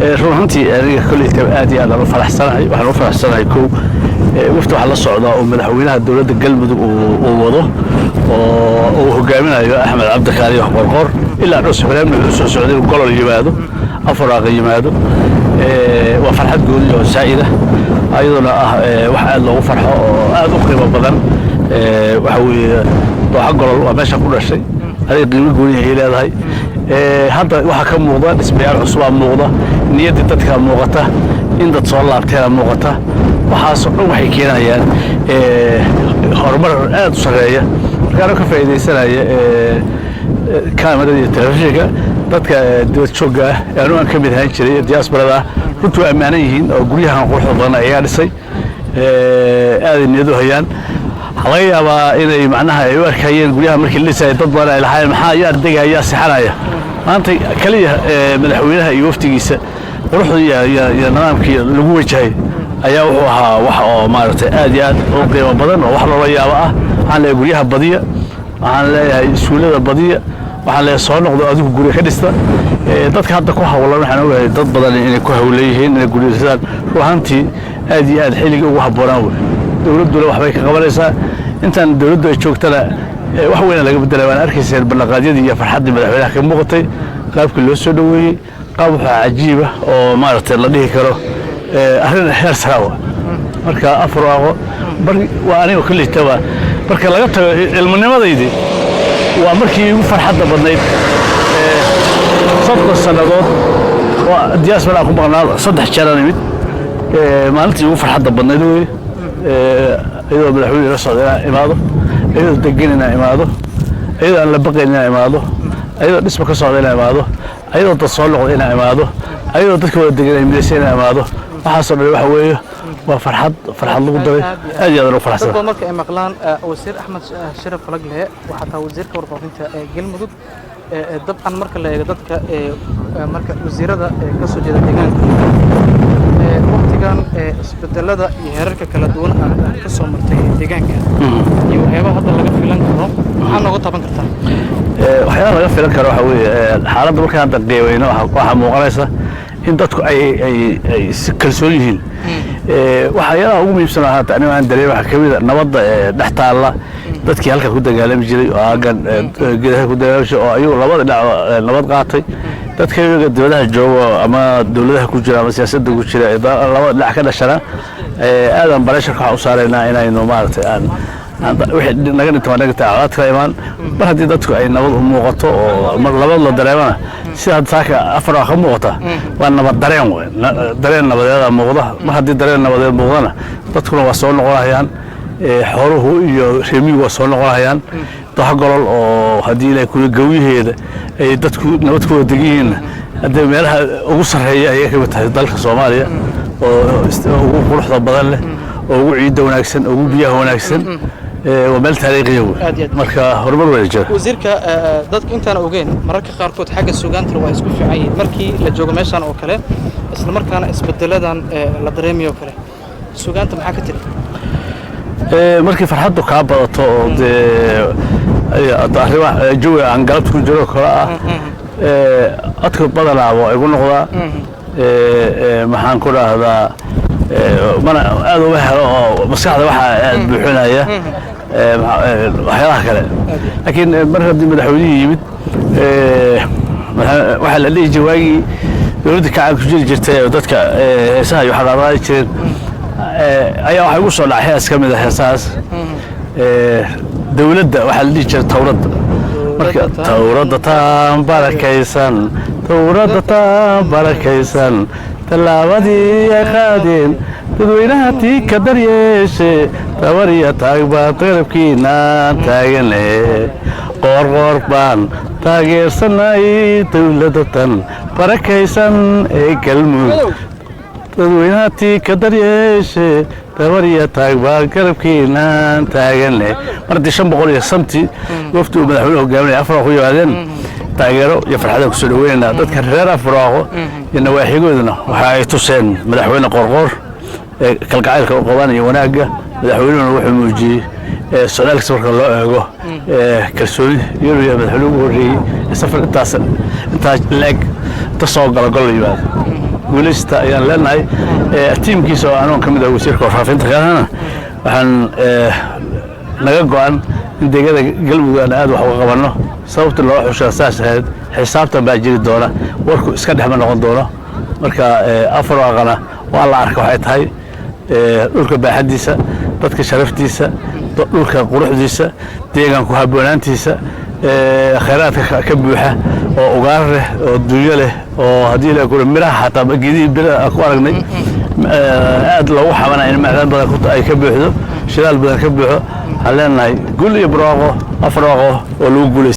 Run ahaantii aniga kolleyta aad iyo aad aan u faraxsanahay. Waxaan u faraxsanahay, kow, wafdi waxaa la socdaa oo madaxweynaha dowladda Galmudug uu wado oo uu hogaaminayo Axmed Cabdikaari Qorqor. Ilaa Dhos Xulaamni wuxuu soo socday inuu Golol yimaado, Afaraqa yimaado. Waa farxad gooni oo saa'ida, ayadoona ah wax aad loogu farxo oo aad u qiimo badan. Waxa weeye Dooxa Golol waa meesha ku dhashay, adiga qiimo gooni ay leedahay. Hadda waxaa ka muuqda dhismayaal cusubaa muuqda, niyaddii dadkaa muuqata, in dad soo laabteena muuqata. Waxaasoo dhan waxay keenayaan horumar aad u sarreeya. Marka anoo ka faa'iidaysanaya kaamirada iyo telefishinka, dadka dibad joogga ah ee anu aan ka mid ahaan jiray ee diasporada ah, runtii waa ammaanan yihiin oo guryahan quruxda badan ayaa dhisay, aaday niyad u hayaan. Waxaa laga yaabaa inay macnaha ay u arkayeen guryaha markii la dhisaya dad badan ay lahaayeen: maxaa yaa degaya, yaa sixanaya? Maanta kaliya madaxweynaha iyo waftigiisa quruxda iyo nidaamkii lagu wajahay ayaa wuxuu ahaa wax oo maaragtay aad iyo aad u qiimo badan oo wax loola yaabo ah. Waxaan leeyahay guryaha badiya, waxaan leeyahay iskuullada badiya, waxaan leeyahay soo noqdo adigu gurya ka dhista. Dadka hadda ku hawlan, waxaan ogahay dad badan inay ku hawlan yihiin inay gurya dhistaan. Run ahaantii aad iyo aad xilligii ugu habboonaan wey. Dowladduna waxbay ka qabanaysaa. Intaan dowladdu ay joogtana wax weyna laga bedelay. Waan arkayseen ballanqaadyadii iyo farxaddii madaxweynaha ka muuqatay, qaabkii loo soo dhoweeyey, qaab wuxuu cajiiba oo maaragtay la dhihi karo arrin heer saraawa. Marka Afraaqo waa aniga kolleytaba, marka laga tago ilmanimadaydii, waa markii igu farxadda badnayd. 30 sannadood oo diaspora aan ku maqnaa, saddex jeeraan imid. Maalintii igu farxadda badnayd wey, iyadoo madaxweyne la socda inaan imaado, iyadoo degan inaan imaado, iyadoo aan la baqayn inaan imaado, ayadoo dhisma ka socda inaan imaado, ayadoo dad soo noqda inaan imaado, ayadoo dadka wada degan ay midaysan inaan imaado. Waxaasoo dhan waxa weeye waa farxad, farxad lagu daray. Aad iyo aad ugu Dad faraxsan. badan marka ay maqlaan wasiir Axmed Shire Falagle, waxaa taa wasiirka warfaafinta ee Galmudug. Dabcan marka la eego dadka marka wasiirada ka soo jeeda deegaanka, waqtigan isbedelada iyo heerarka kala duwan aad ka soo martay deegaanka iyo waxyaabaha hadda laga filan karo, maxaa nooga taaban kartaa? Waxyaalaha laga filan karo waxa weeye, xaaladda markaan hadda qiimayno, waxaa muuqanaysa in dadku ay si kalsoon yihiin. Waxyaalaha ugu muhiimsan oo haata aniga aan dareemay waxaa kamid a nabadda dhex taalla dadkii halka ku dagaalami jiray oo aaggan geedaha ku dagaalami jiray oo ayagu labada dhinac nabad qaatay. Dadka iyaga dibadaha jooga ama dowladaha ku jira ama siyaasadda ku jira ee labada dhinac ka dhashana, aadan pressure-ka waxaan u saaraynaa inaynu maaragtay aan wixii naga dhinta waa naga taa colaad kala imaan. Mar haddii dadku ay nabad u muuqato oo mar nabad la dareemana, sida hadda saaka afar waa ka muuqata, waa nabad dareen wey. Dareen nabadeeda muuqda. Mar haddii dareen nabadeed muuqdana, dadkuna waa soo noqonayaan, xooluhu iyo reemigu waa soo noqonayaan. Dooxa Golol oo haddii Ilahay kuwa gawyaheeda ay dadku nabad ku wada degan yihiinna, haddee meelaha ugu sarreeya ayay ka mid tahay dalka Soomaaliya oo ugu quruxda badan leh oo ugu ciidda wanaagsan, ugu biyaha wanaagsan. Waa meel taariikhiya wey. Aad iyo aad. Marka horumar weyn jira. Wasiirka, dadka intaan ogeyn, mararka qaarkood xagga suugaantana waa isku fiican yihiin markii la joogo meeshan oo kale, isla markaana isbedeladan la dareemayo oo kale, suugaanta maxaa ka tiri? Markii farxaddu kaa badato oo dee arrimaha jawiga aan galabta ku jiro kale ah, codka badanaa waa igu noqdaa. Maxaan ku dhahdaa, mana aad uma helo oo maskaxda waxaa aad buuxinaya waxyaalaha kale. Laakiin mar haddii madaxweynihii yimid, waxaa la dhihi jiray waagii dowladda kacaan ku jiri jirtay oo dadka heesaha iyo waxaa qaadi jireen, ayaa waxaa igu soo dhacay hees ka mid a heesahaas. Dowladda waxaa la dhihi jiray towradda. Marka towradda taan barakaysan, towradda taan barakaysan, tallaabadii ay qaadeen dadweynaha tii ka daryeeshe, tabar iyo taag baan garabkiina taagane, Qoorqoor baan taageersanay, dowladda tan barakaysan ee Galmudug, dadweynaha tii ka daryeeshe, tabar iyo taag baan garabkiina taagane. Mar haddii 500 iyo samti wafdi uu madaxweyne hogaaminaya Afraaqo ku yimaadeen, taageero iyo farxadaan kusoo dhaweynaynaa. Dadka reer Afraaqo iyo nawaaxigooduna waxa ay tuseen madaxweyne Qoorqoor ee kalgacaylka u qabaan iyo wanaagga. Madaxweynuhuna wuxuu muujiyey socdaalkiisa marka loo eego kalsooni inuu yahay madaxweyne ugu horreeyey ee safar intaas intaa la-eg inta soo gala gol la yimaado. Guulaysta ayaan leenahay. Tiimkiisa oo anuun ka mid ah wasiirka warfaafinta kalena, waxaan naga go'an in deegaanada Galmudug aan aad wax uga qabanno. Sababta loo xushaa saas ahayd. Xisaabtan baa jiri doona, warku iska dhexma noqon doono. Marka Afbarwaaqana waa la arka, waxay tahay dhulka baaxaddiisa, dadka sharaftiisa, dhulka quruxdiisa, deegaanku habboonaantiisa, khayraadka ka buuxa oo ugaar leh oo dunyo leh oo haddii la kuro miraha, xataa geedihii biraha ku aragnay aad loogu xabanaya in macdan badan ay ka buuxdo, shidaal badan ka buuxo. Waxaan leenahay gul iyo barwaaqo, Afbarwaaqo oo lagu guulaysta.